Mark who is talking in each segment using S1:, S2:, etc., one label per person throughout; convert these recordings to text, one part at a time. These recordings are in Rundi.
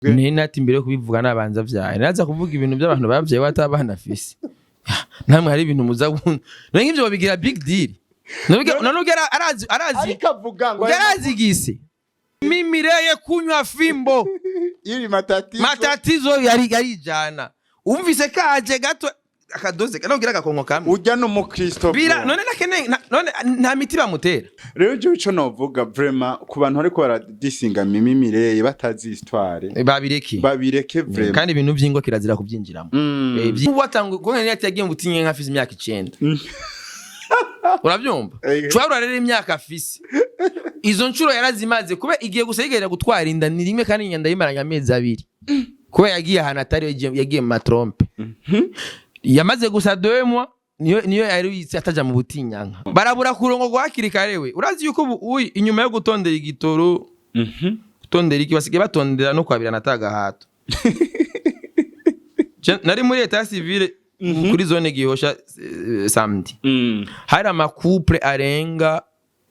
S1: Nari imbere yo kubivuga nabanza vyaye, naza kuvuga ibintu by'abantu bavyaye batabana afise. Namwe hari ibintu muza none nk'ivyo babigira big deal. None ubwo arazi
S2: Ariko avuga ngo
S1: arazi gise mimireye kunywa fimbo.
S2: Iri matatizo.
S1: Matatizo yari yarijana, umvise kaje gato akadoze kanongera agakonko kamwe.
S2: Urya n'umukristo.
S1: Bira
S2: Bro.
S1: none nakene none nta miti bamutera.
S2: Rero jewe ico novuga vraiment, ku bantu bariko baradisinga Mimi Mireye batazi histoire,
S1: babireke.
S2: Babireke vraiment.
S1: Kandi ibintu vy'ingo kirazira kubyinjiramo. Watanga ko nari yagiye mu butinye nka afise imyaka 9, urabyumva? Cwarura rero imyaka afise, izo nshuro yarazimaze kuba igiye gusa yigerera gutwara inda ni rimwe, kandi inda yimaranye amezi 2 kuba yagiye ahantu atari yagiye mu ma trompes. Yamaze gusa 2 mois, niyo yari yitse ataja mu butinyanka. Barabura kurongo hakiri kare. We urazi yuko ubu uyi inyuma yo gutondera igitoro, gutondera iki, basigaye batondera no kwabirana atagahato. Nari muri état civil kuri zone Gihosha samedi, hari ama couples arenga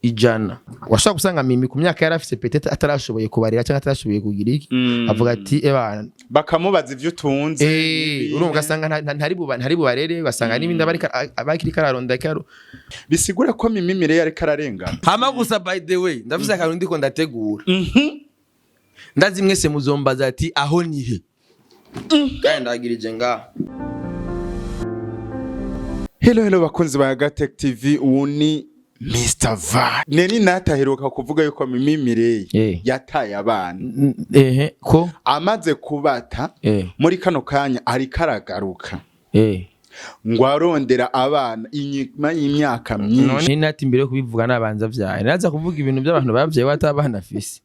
S1: 100. Washobora gusanga Mimi ku myaka yari afise, peut-être atarashoboye kubarira cyangwa atarashoboye kugira iki, avuga ati: "Eba."
S2: Bakamubaza ivyo utunze.
S1: Urumva, ugasanga ntari bubarere, ugasanga n'ibindi abakiri kararonda karo.
S2: Bisigura ko Mimi Mireye ariko ararengana.
S1: Hama gusa, by the way, ndafise akantu ndiko ndategura. Ndazi mwese muzombaza ati: "Aho nihe?" Kandi ndagirije ngaha.
S2: Hello hello, bakunzi ba Gatech TV, ubu ni Mr. Va. Neni nataheruka kuvuga yuko Mimi Mireye yataye abana.
S1: Ehe ko
S2: Amaze kubata, muri kano kanya ariko aragaruka ngo arondera abana inyuma y'imyaka myinshi.
S1: None nati imbere yo kubivuga nabanza vyaye, naza kuvuga ibintu by'abantu bavyaye batabana afise.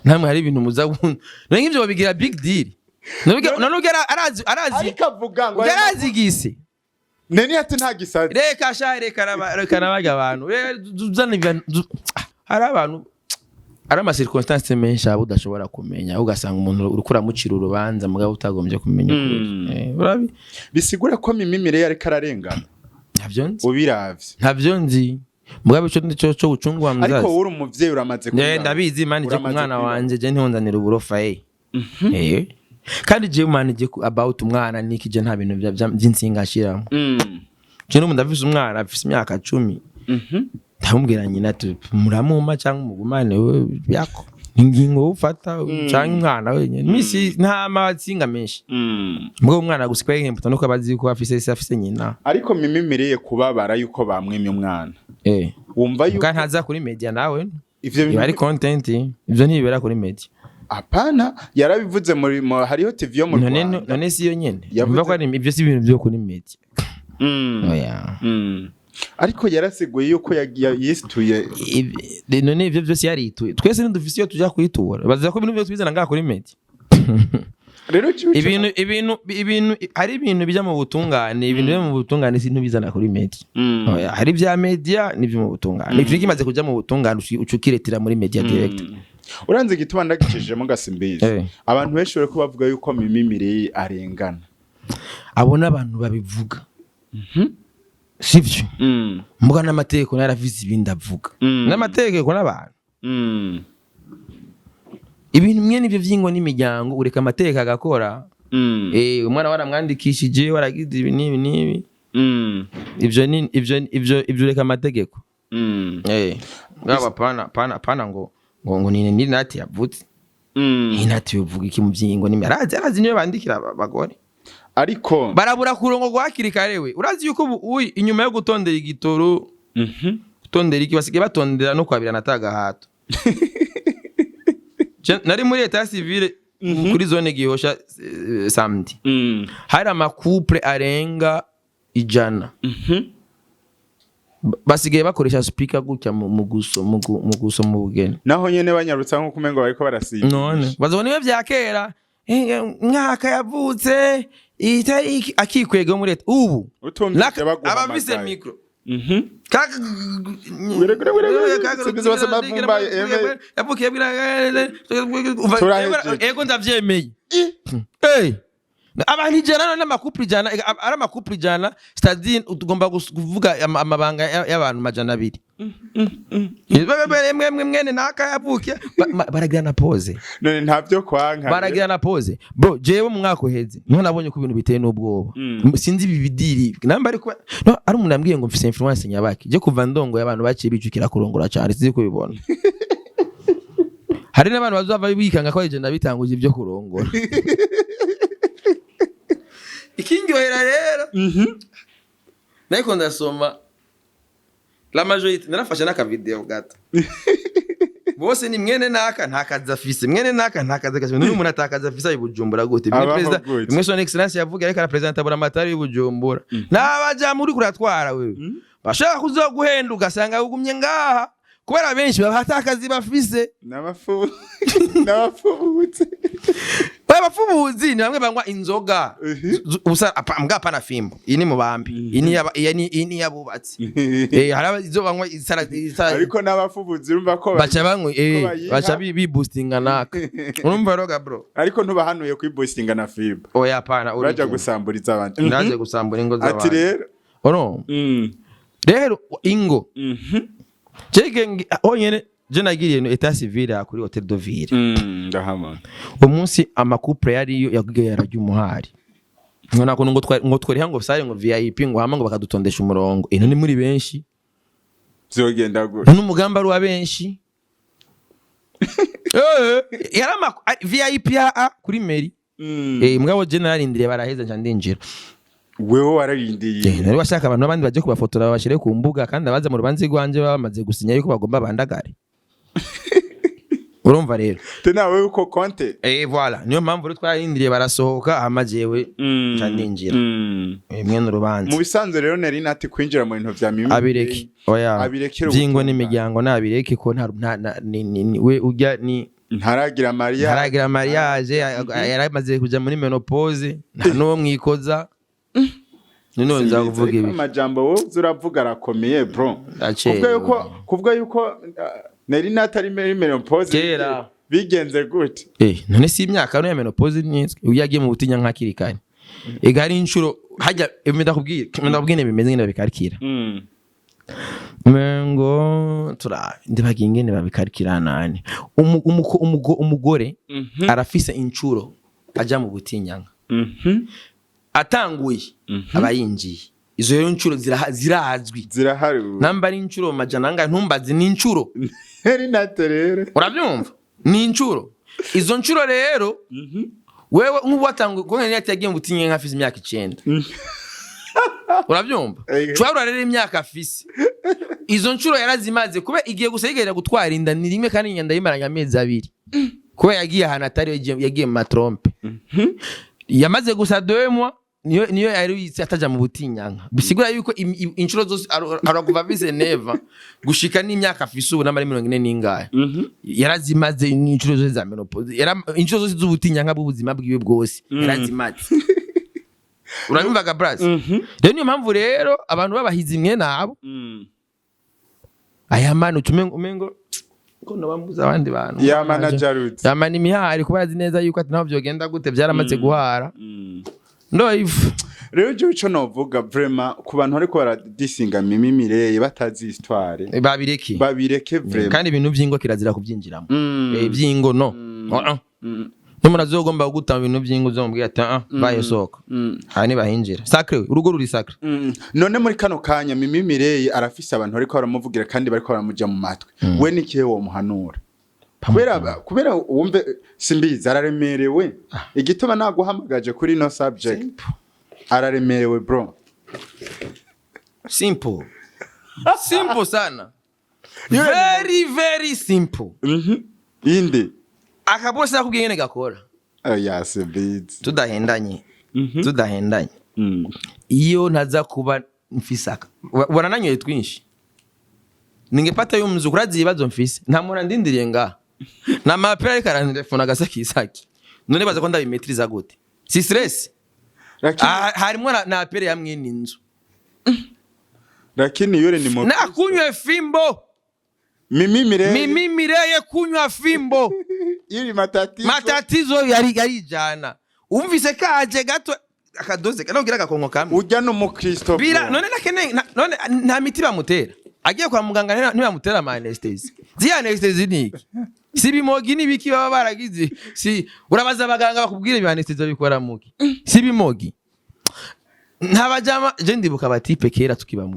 S1: Namwe hari ibintu muza none nk'ivyo babigira big deal. None ubwo arazi
S2: Ariko avuga ngo
S1: arazi gise.
S2: Neni ati nta gisazi.
S1: Reka sha, reka reka nabarya abantu. Uzana hari abantu, ari ama circonstances menshi aba udashobora kumenya, ugasanga umuntu uriko uramucira urubanza mugabo utagombye kumenya ukuri. Urabi
S2: Bisigura ko Mimi Mireye ariko ararengana.
S1: Ntavyo nzi.
S2: Ubiravye.
S1: Ntavyo nzi, mugabo ico ndico cyo gucungwa
S2: Ariko
S1: mzazi.
S2: wowe uri umuvyeyi, uramaze
S1: Ne, ndabizi man, je ku
S2: Uramaze
S1: mwana
S2: kwibara.
S1: wanje, je ntihonzanira uburofa. Kandi je man, je about umwana niki, je nta bintu vy'insinga nshiramo. Je n'ubu ndafise umwana afise imyaka 10. Ndamubwira nyina ati: "Muramuma cyangwa umugumane we yako, ingingo ufata cyangwa umwana wenyine." Misi nta matsinga menshi. Mugabo umwana gusa kwa yihembuta nuko abazi ko afise se, afise nyina.
S2: Ariko Mimi Mireye kubabara yuko bamwimye umwana, wumva yuko
S1: Kandi ntaza kuri media nawe.
S2: Ivyo
S1: Iba ari
S2: bintu
S1: content, ivyo ntibibera kuri media.
S2: Apana, yarabivuze muri hariho TV yo mu
S1: None
S2: Rwanda.
S1: none si yo nyene? Umva ko ari ibyo, si ibintu byo kuri media. Oya.
S2: Ariko yarasiguye yuko yisituye.
S1: None ivyo byose yarituye, twese ntidufise iyo tuja kuyitura, baza ko ibintu byose bizana ngaha kuri media.
S2: Rero
S1: Ibintu hari ibintu bijya mu butungane, ibintu bijya mu butungane si ntubizana kuri media. Oya, hari ibya media n'ibyo mu butungane. Ikintu kimaze kuja mu butungane, uca ukiretira muri media direct.
S2: Uranze igituma ndagicishijemo gasimbizi? Abantu benshi bariko bavuga yuko Mimi Mireye arengana.
S1: Abo n'abantu babivuga sivyo? Mbuga n'amategeko narafise ibindi avuga. N'amategeko n'abantu, ibintu mwe nivyo vy'ingo n'imiryango, ureka amategeko agakora. Umwana waramwandikishije, waragize ibi n'ibi n'ibi. Ivyo ni ivyo ureka amategeko. Ngaba pana pana pana ngo ni nati yavutse. Ni nati yovuga iki mu vy'ingo n'imi, arazi niyo bandikira abagore.
S2: Ariko
S1: Barabura kurongo hakiri kare. We urazi yuko ubu uyi inyuma yo gutondera igitoro, gutondera iki, basigaye batondera no kwabirana atagahato. Nari muri état civil kuri zone Gihosha samedi, hari ama couples arenga 100. Basigaye bakoresha speaker gutya mu gusoma ubugeni.
S2: Naho nyene banyarutsa nko kumengo bariko barasiga.
S1: None bazobona ibyo vya kera. Mwaka yavutse, itariki, akikwega muri leta ubu.
S2: Utumvise baguhamagaye.
S1: Abafise micro.
S2: Wire, wire, wire, wire. Simbizi bose bavumbaye, eme.
S1: Yavukiye.
S2: Turahejeje.
S1: Ego, ndavyemeye. Abantu 100 none n'ama couples 100, ari ama couples 100, c'est-à-dire tugomba kuvuga amabanga y'abantu 200. Mwe mwene naka yavukiye. Baragira na pause.
S2: None nta byo kwanka.
S1: Baragira na pause, bro. Jewe mu mwaka uheze niho nabonye ko ibintu biteye n'ubwoba. Sinzi ibi bidiri namba, ariko no ari umuntu yambwiye ngo mfise influence nyabaki. Je kuva ndongoye, abantu baciye bijukira kurongora cyane, sinzi kubibona. Hari n'abantu bazava bikanga ko ari je nabitanguje ibyo kurongora. Ikindyohera rero, nariko ndasoma la majorité, narafashe n'akavideo gato, bose ni mwene naka nta kazi afise, mwene naka nta kazi afise. N'uyu muntu atakazi afise ari Bujumbura gute? Bimwe
S2: Abaho
S1: perezida
S2: gute?
S1: bimwe Son Excellence yavuga, ariko arapresenta buramatari w'i Bujumbura n'abaja muri kuratwara wewe, bashaka kuzoguhenda ugasanga ugumye ngaha kubera benshi baba atakazi bafise.
S2: N'abafubutse.
S1: Abafubuzi ni bamwe banywa inzoga. Ubusa mbwa apana fimbo. Iyi ni mubambi, iyi ni yabubatsi. Hari izo banywa isara isara.
S2: Ariko n'abafubuzi urumva ko
S1: Baca banywa
S2: ko bayiha.
S1: Baca biboostinga naka, urumva roga bro.
S2: Ariko ntubahanuye kwiboostinga na fimbo.
S1: Oya, apana.
S2: Uraja
S1: Urije.
S2: gusamburiza abantu.
S1: Ndaje gusambura ingo
S2: Ati
S1: z'abantu.
S2: rero
S1: Urumva rero ingo jege honyene, je nagiriye no état civil aha kuri Hôtel de Ville.
S2: Ndahamana.
S1: Uwo munsi ama couples yariyo yagiye yararya umuhari, ngo nako ngo ngo twariha ngo salle ngo VIP, ngo hama ngo bakadutondesha umurongo. Ino ni muri benshi.
S2: Vyogenda gute?
S1: N'umugambi ari uwa benshi. Yari ama VIP ya kuri mairie. Mugabo je nararindiriye baraheza, nca ndinjira.
S2: Wewe wararindiriye?
S1: Nari washaka abantu b'abandi baje kubafotora babashire ku mbuga, kandi abaza mu rubanza rwanje bamaze gusinya yuko bagomba bandagare. Urumva rero.
S2: Tena wewe uko konte.
S1: Voilà, niyo mpamvu rero twararindiriye barasohoka, hama jewe nca ndinjira. Mwene urubanza.
S2: Mu bisanzwe rero nari nati kwinjira mu bintu vya Mimi.
S1: Abireke, oya.
S2: Abirekere
S1: by'ingo
S2: ubutungane.
S1: N'imiryango nabireke, ko nta ni we ujya ni
S2: Ntaragira Maria.
S1: Ntaragira mariage, yaramaze kuja muri ménopause, nta n'uwo mwikoza. None nza kuvuga ibi.
S2: Amajambo wowe uza uravuga arakomeye, bro.
S1: Ndacerewe.
S2: Kuvuga yuko nari natari muri ménopause.
S1: Kera.
S2: Bigenze gute?
S1: None si imyaka no ya ménopause nizwe iyo yagiye mu butinya nkakiri kare. Ega hari inshuro hajya ndakubwira bimeze ngene babikarikira. Mengo turabe ndibagiye ingene babikarikira nani. Umugore arafise inshuro aja mu butinyanka. Atanguye aba yinjiye. Izo rero inshuro zirazwi.
S2: Zirahari.
S1: Namba ari inshuro majana angahe, ntumbaze, ni inshuro.
S2: Nari nate rero.
S1: Urabyumva? Ni inshuro. Izo nshuro rero, wewe nk'ubu watanguye kuko yari yagiye mu butinyanka afise imyaka 9, urabyumva? Cuharura rero imyaka afise, izo nshuro yarazimaze kubera igihe gusa yigerera gutwara inda ni rimwe, kandi inda yimaranye amezi 2 kubera yagiye ahantu atari, yagiye mu ma trompes. Yamaze gusa 2 mois niyo yari yitse ataja mu butinyanka, bisigura yuko inshuro zose arakuva afise neva gushika n'imyaka afise ubu n'amari 40 n'ingahe, yarazimaze n'inshuro zose za ménopause, inshuro zose z'ubutinyanka bw'ubuzima bwiwe bwose yarazimaze. Urabimvaga bras? Rero niyo mpamvu rero abantu babahizi mwe nabo aya mani utume umengo ngo nabambuza abandi bantu.
S2: Ya manager uzi.
S1: Yamana imihari kuba azi neza yuko ati naho vyogenda gute byaramaze guhara ndo ifu.
S2: Rero jewe ico novuga vraiment ku bantu bariko baradisinga Mimi Mireye batazi histoire,
S1: babireke.
S2: Babireke vraiment.
S1: Kandi ibintu vy'ingo kirazira kubyinjiramo. Vy'ingo no. Uh-uh. N'umuntu azogomba kuguta mu bintu vy'ingo uzomubwira ati ah, baye sohoka aha, nibahinjira sacré, urugo ruri sacré.
S2: None muri kano kanya Mimi Mireye arafise abantu bariko baramuvugira kandi bariko baramuja mu matwi. We nikihe womuhanura? Kubera wumve simbizi, araremerewe. Igituma naguhamagaje kuri no subject, araremerewe, bro.
S1: Simple, simple sana, very very simple.
S2: Inde?
S1: Akabose nakubwiye ngene gakora.
S2: Oya, simbizi.
S1: Tudahendanye, tudahendanye, iyo ntaza kuba mfise aka warananyoye twinshi, ningepata yo mzu kurazi ibibazo mfise, nta muntu andindiriye ngaha na mapera, ariko arantelefona agasakisaki. None baza ko ndabimetriza gute? Si stress?
S2: Lakini
S1: Ah, harimwo na apere ya mwene inzu.
S2: Lakini yule ni mo
S1: Na kunywa fimbo.
S2: Mimi Mireye.
S1: Mimi Mireye kunywa fimbo.
S2: Ili matatizo.
S1: Matatizo yari yarijana. Umvise kaje gato, akadoze kanogira agakonko kamwe.
S2: Urya n'umukristo,
S1: Bira
S2: bro.
S1: none nakene none nta miti bamutera. Agiye kwa muganga ntibamutera ama anesthésie. Ziya anesthésie ni iki? Si bimogi n'ibiki baba baragize? Si urabaza abaganga bakubwire ibi anesthésie babikora muki? Si bimogi. Ntabajama je ndibuka abatipe kera tukiba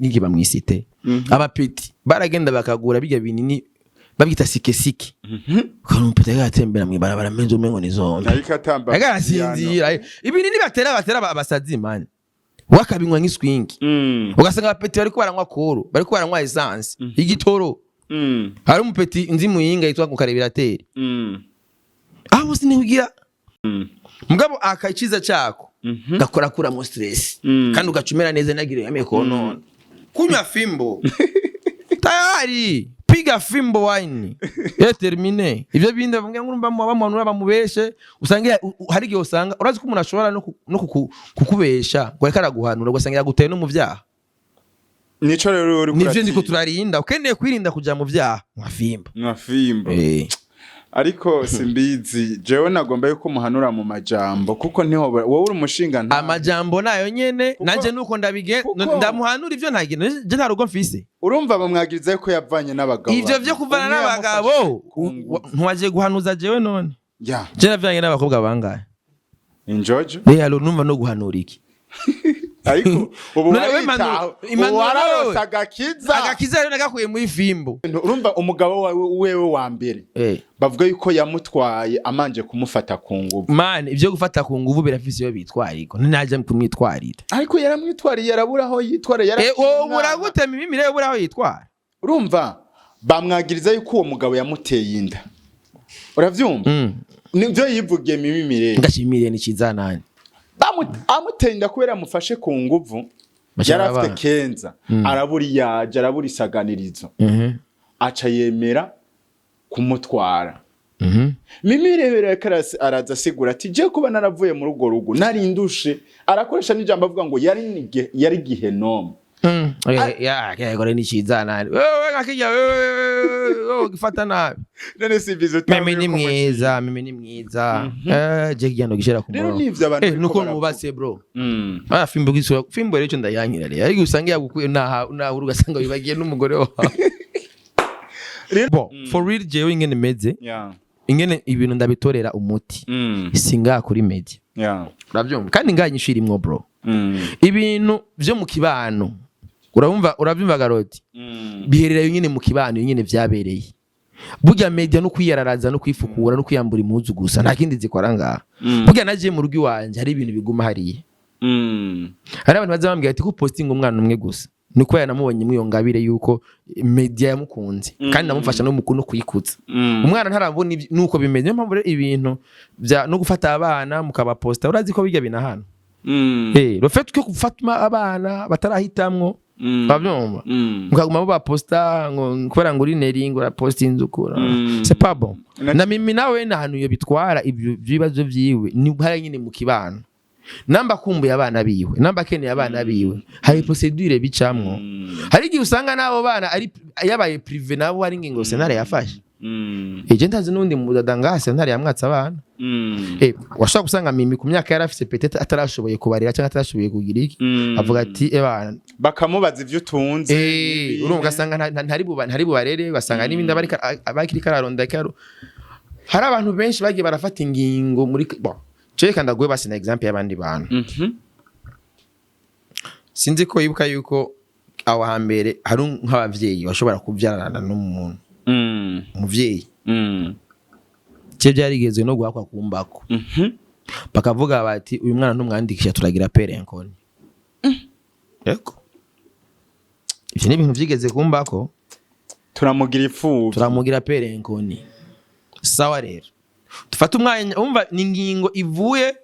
S1: nkiba mu isite. Abapeti baragenda bakagura bijya binini babyita sikesiki. Ukabona umupeti ariko aratembera mw'ibarabara menzo umengo ni zombie.
S2: Ariko atamba.
S1: Ariko arasinzira. Ibinini batera abasazi, man. Wakabinywa nk'iswingi. Ugasanga abapeti bariko baranywa koro, bariko baranywa essence, igitoro. Hari umupeti nzi muyinga yitwa ngo Karebirateri. Aho bose ntiwigira. Mugabo akaciza cako gakora kuramo stress. Kandi ugacumera neza nagire yame konona. Kunywa fimbo. Tayari piga fimbo wine. Et terminé. Ivyo bindi bavuga ngo urumva bamuhanura bamubeshe, usanga hari igihe usanga urazi ko umuntu ashobora no kukubesha ngo ariko araguhanura, ugasanga yaguteye no mu vyaha.
S2: Nico rero uri.
S1: Nivyo ndiko turarinda, ukeneye kwirinda kuja mu vyaha, nka fimbo.
S2: Nka fimbo. Ariko simbizi, jewe nagomba yuko muhanura mu majambo, kuko niho wowe uri umushinga nta
S1: Amajambo nayo nyene nanje nuko ndabige ndamuhanura ivyo ntagira je nta rugo mfise.
S2: Urumva bamwagiriza yuko yavanye n'abagabo
S1: Ivyo
S2: babiri.
S1: vyo kuvana
S2: Umwe
S1: n'abagabo
S2: yamufashe ku ngufu.
S1: ntiwaje guhanuza jewe none?
S2: Ya.
S1: Je navyanye n'abakobwa bangahe?
S2: Injojo.
S1: Rero numva no guhanura iki?
S2: Ariko ubu
S1: None we
S2: waritaho, ubu
S1: impanuro
S2: wararose
S1: wewe.
S2: agakiza.
S1: Agakiza rero nagakuye muri fimbo.
S2: Urumva umugabo wawe wewe wa mbere bavuga yuko yamutwaye amanje kumufata ku nguvu.
S1: Man, ivyo gufata ku nguvu birafise iyo bitwariko, ntaje kumwitwarira.
S2: Ariko yaramwitwariye, arabura aho yitwara, yarakiri
S1: Wowe
S2: umwana.
S1: uragutema imimi rero ubura aho yitwara.
S2: Urumva bamwagiriza yuko uwo mugabo yamuteye inda, uravyumva? Nivyo yivugiye Mimi Mireye.
S1: Ngashimire ni ciza nani.
S2: Amuteye inda kubera amufashe ku nguvu.
S1: Bashaka
S2: Yari afite
S1: abana.
S2: kenza, arabura iyaje, arabura isaganirizo, aca yemera kumutwara. Mimi rero yariko araza asigura ati: "Je kuba naravuye muri urwo rugo narindushe." Arakoresha n'ijambo avuga ngo yari gihenomu.
S1: Ya, ya, ni ciza nani. Wewe ngakijya wewe gifata nabi.
S2: None si bizo?
S1: Mimi ni mwiza, mimi ni mwiza. Je kigendo gishira ku
S2: Rero
S1: murongo.
S2: nivyo abantu bariko
S1: Nuko
S2: baravuga.
S1: nubatse, bro. Ah, fimbo gisura, fimbo rero ico ndayankira rero. Ariko usanga yagukuye naha naho ugasanga wibagiye n'umugore wawe. Bon, for real, jewe ingene meze, ingene ibintu ndabitorera umuti. Singaha kuri media. Uravyumva? Kandi ngaha inyishu irimwo, bro. Ibintu vyo mu kibano. Urabumva, uravyumva Garoti? Bihererayo nyene mu kibano nyene vyabereye. Burya media no kwiyararaza no kwifukura no kwiyambura impuzu gusa, nta kindi zikora ngaha. Burya naje mu rugo iwanje hari ibintu biguma hariya. Hari abantu baza bambwira ati ko posting umwana umwe gusa ni kubera namubonye muri iyo ngabire yuko media yamukunze, kandi namufasha no mu no kuyikuza. Umwana ntarabona nuko bimeze. Niyo mpamvu rero ibintu bya no gufata abana mukabaposta, urazi ko bijya binahana. Le fait que gufata abana batarahitamwo, bavyumva, mukaguma mubaposta ngo kubera ngo uri neri ngo uraposta inzu kura, c'est pas bon. Na Mimi nawe na hantu iyo bitwara ibyo bibazo vyiwe ni hariya nyine mu kibano. Namba akumbuye abana biwe, namba akeneye abana biwe, hari procédure bicamwo. Hari igihe usanga n'abo bana ari yabaye privé, nabo hari ingingo sentare yafashe. Eje ntazi n'undi mudada ngaha sentare yamwatse abana. Washobora gusanga Mimi ku myaka yari afise peut-être atarashoboye kubarira cyangwa atarashoboye kugira iki, avuga ati: "Ebana."
S2: Bakamubaza ivyo utunze.
S1: Urumva ugasanga ntari bubarere, ugasanga n'ibindi abakiri kararonda karo. Hari abantu benshi bagiye barafata ingingo muri bon. Cyo reka ndaguhe basi na exemple y'abandi bantu. Sinzi ko wibuka yuko aho hambere hari nk'abavyeyi bashobora kubyarana n'umuntu, umuvyeyi cyo byarigezwe no guhakwa kumbako, bakavuga bati: "Uyu mwana ntumwandikisha, turagira père inconnu." Yego, ivyo ni ibintu vyigeze kumbako.
S2: Turamugira ipfuvyi.
S1: Turamugira père inconnu. Sawa, rero dufate umwanya, umva, ni ingingo ivuye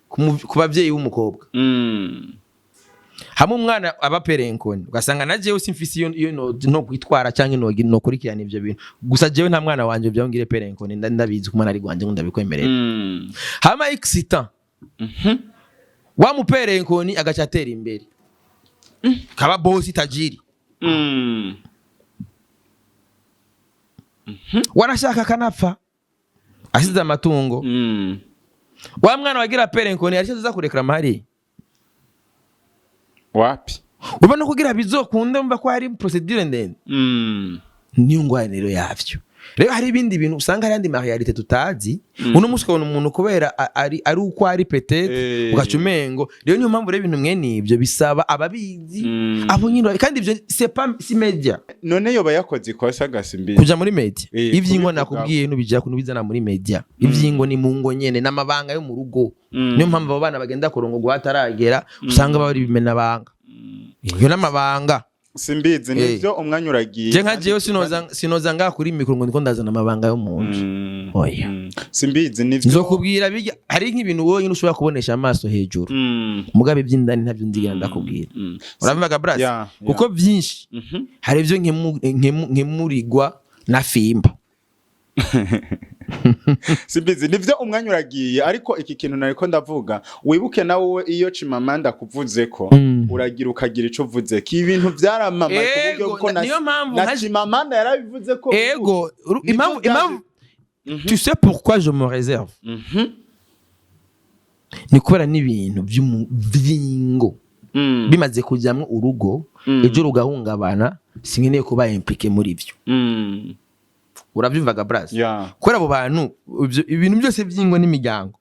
S1: ku bavyeyi b'umukobwa. Hamwe umwana aba père inconnu, ugasanga na jewe simfise iyo no kwitwara cyangwa no kurikirana ivyo bintu. Gusa jewe nta mwana wanje vyongire père inconnu, ndabizi ko umwana ari gwanje ngo ndabikwemerera. Hama excitant wa mu père inconnu agaca atera imbere kaba bosi tajiri. Warashaka akanapfa asize amatungo. Wa mwana wagira pere nkoni hari icyo aza kureklama hariya?
S2: Wapi.
S1: Ubona kugira bizokunde, mva ko hari procédure ndende. Niyo ngwaniro yavyo. Rero hari ibindi bintu usanga hari andi ma réalités tutazi. Uno munsi ukabona umuntu kubera ari uko ari peut-être, ugaca umengo. Rero niyo mpamvu rero ibintu mwene ibyo bisaba ababizi, abo nyine kandi ibyo c'est pas si média.
S2: None yoba yakoze ikosa gasimbi?
S1: Kuja muri media? Ivy'ingo
S2: Kubivuga.
S1: Nakubwiye, nubija nubizana muri media. Ivy'ingo ni mu ngo nyene, n'amabanga yo mu rugo. Niyo mpamvu abo bana bagenda kurongorwa hataragera usanga bari bimena banga, iyo n'amabanga.
S2: Simbizi, nivyo, umwanya uragiye.
S1: Je nka jewe sinoza ngaha kuri mikoro ngo ndiko ndazana amabanga yo mu nzu. Oya.
S2: Simbizi, nivyo.
S1: Nzokubwira bijya hari nk'ibintu wowe nyine ushobora kubonesha amaso hejuru, mugabe iby'indani ntabyo nzigera ndakubwira. Urabivuga, brasi?
S2: Yeah.
S1: Kuko byinshi hari ibyo nkemurirwa na fimbo.
S2: Simbizi, nivyo, umwanya uragiye, ariko iki kintu nariko ndavuga, wibuke nawe iyo Chimamanda kuvuze ko uragira ukagira ico uvuze ko ibintu vyaramamaye ku buryo
S1: Ego,
S2: ko na,
S1: niyo mpamvu
S2: na Chimamanda yarabivuze ko
S1: Ego,
S2: Nivyo
S1: impamvu, impamvu, tu sais pourquoi je me réserve? Ni kubera n'ibintu vy'ingo bimaze kujyamwo urugo, ejo rugahungabana, sinkeneye kuba impliqué muri byo. Urabyumvaga, brasi?
S2: Yeah.
S1: Kubera abo bantu ibintu byose by'ingo n'imiryango,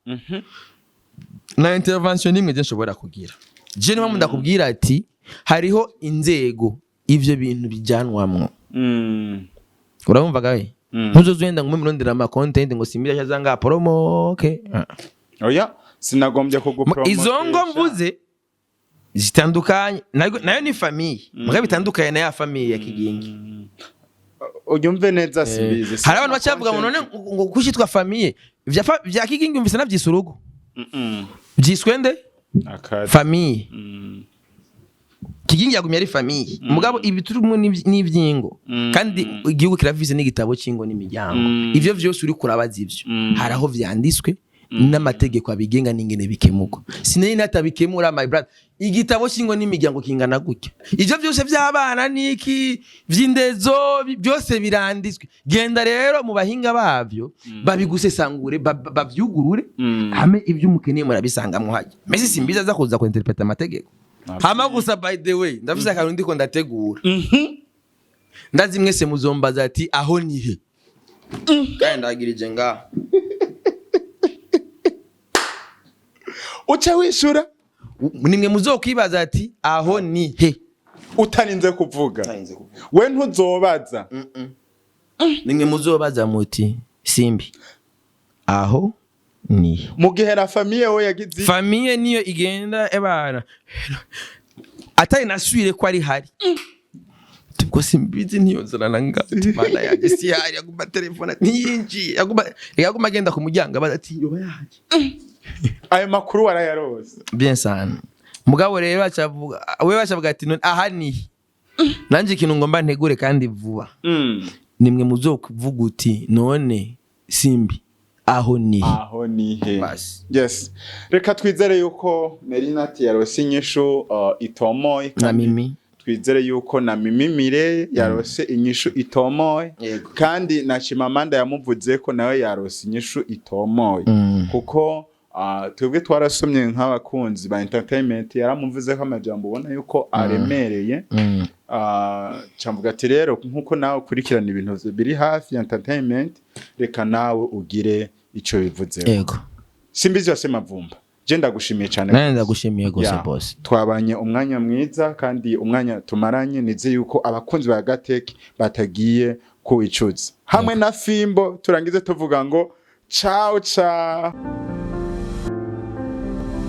S1: na intervention nimwe je nshobora kugira. Je niyo mpamvu ndakubwira ati hariho inzego ivyo bintu bijyanwamwo. Urabumvaga we? Ntuzoze wenda ngo murondera ama content ngo simbira cyaza nga promo, okay. Ah.
S2: Oya, sinagombye kugupromote.
S1: Izo ngo mvuze zitandukanye, nayo ni famille, mugabe bitandukanye na ya famille ya Kigingi.
S2: Unyumve neza, simbizi.
S1: Hari abantu bacavuga ngo none ngo kushitwa famille vya Kigingi, umvise navyise urugo, byiswe nde?
S2: Akazi.
S1: Famille. Kigingi yagumye ari famille, mugabo ibi turimo n'ivyingo, kandi igihugu kirafise n'igitabo c'ingo n'imiryango. Ivyo vyose uri kurabaza ivyo, hari aho vyanditswe n'amategeko abigenga n'ingene bikemurwa. Sinari natabikemura, my brother. Igitabo c'ingo n'imiryango kingana gutya, ivyo vyose vy'abana n'iki vy'indezo, byose biranditswe. Genda rero mu bahinga bavyo babigusesangure, bavyugurure, hame ibyo umukeneye murabisangamwo hajya. Mesi simbiza aza kuza kuinterpreta amategeko hama gusa. By the way, ndafise akantu ndiko ndategura, ndazi mwese muzombaza ati aho nihe, kandi ndagirije ngaha.
S2: Uca wishura.
S1: Nimwe muzokwibaza ati aho ni he.
S2: Utarinze kuvuga, we ntuzobaza.
S1: Nimwe muzobaza muti simbi aho ni he.
S2: Mu gihe la famille we yagize
S1: Famille niyo igenda ebana atari nasubire ko ari hari ubwo simbizi ntiyozana ngati mana yanjye si hari, yaguma telefone ntiyinjiye, yaguma agenda ku muryango abaza ati yoba yaje.
S2: Ayo makuru warayarose?
S1: Bien sana. Mugabo rero acavuga, we bacavuga ati none aha ni he? Nanje ikintu ngomba ntegure kandi vuba, nimwe muzokuvuga uti none simbi aho ni he?
S2: Aho ni he?
S1: Basi.
S2: Yes, reka twizere yuko Nerinati yarose inyishu itomoye.
S1: Na
S2: Kandi
S1: Mimi.
S2: twizere yuko na Mimi Mire yarose inyishu itomoye, kandi na Chimamanda yamuvuze ko nawe yarose inyishu itomoye, kuko twebwe twarasomye nk'abakunzi ba entertainment, yaramuvuze ko amajambo ubona yuko aremereye. Camvuga ati rero nkuko nawe ukurikirana ibintu biri hafi ya entertainment, reka nawe ugire ico bivuzeho.
S1: Yego.
S2: Simbizi yose mavumba, je ndagushimiye cyane.
S1: Nanjye ndagushimiye gose, boss.
S2: Twabanye umwanya mwiza, kandi umwanya tumaranye nize yuko abakunzi ba Gateke batagiye kuwicuza. Hamwe na Fimbo turangize tuvuga ngo ciao ciao.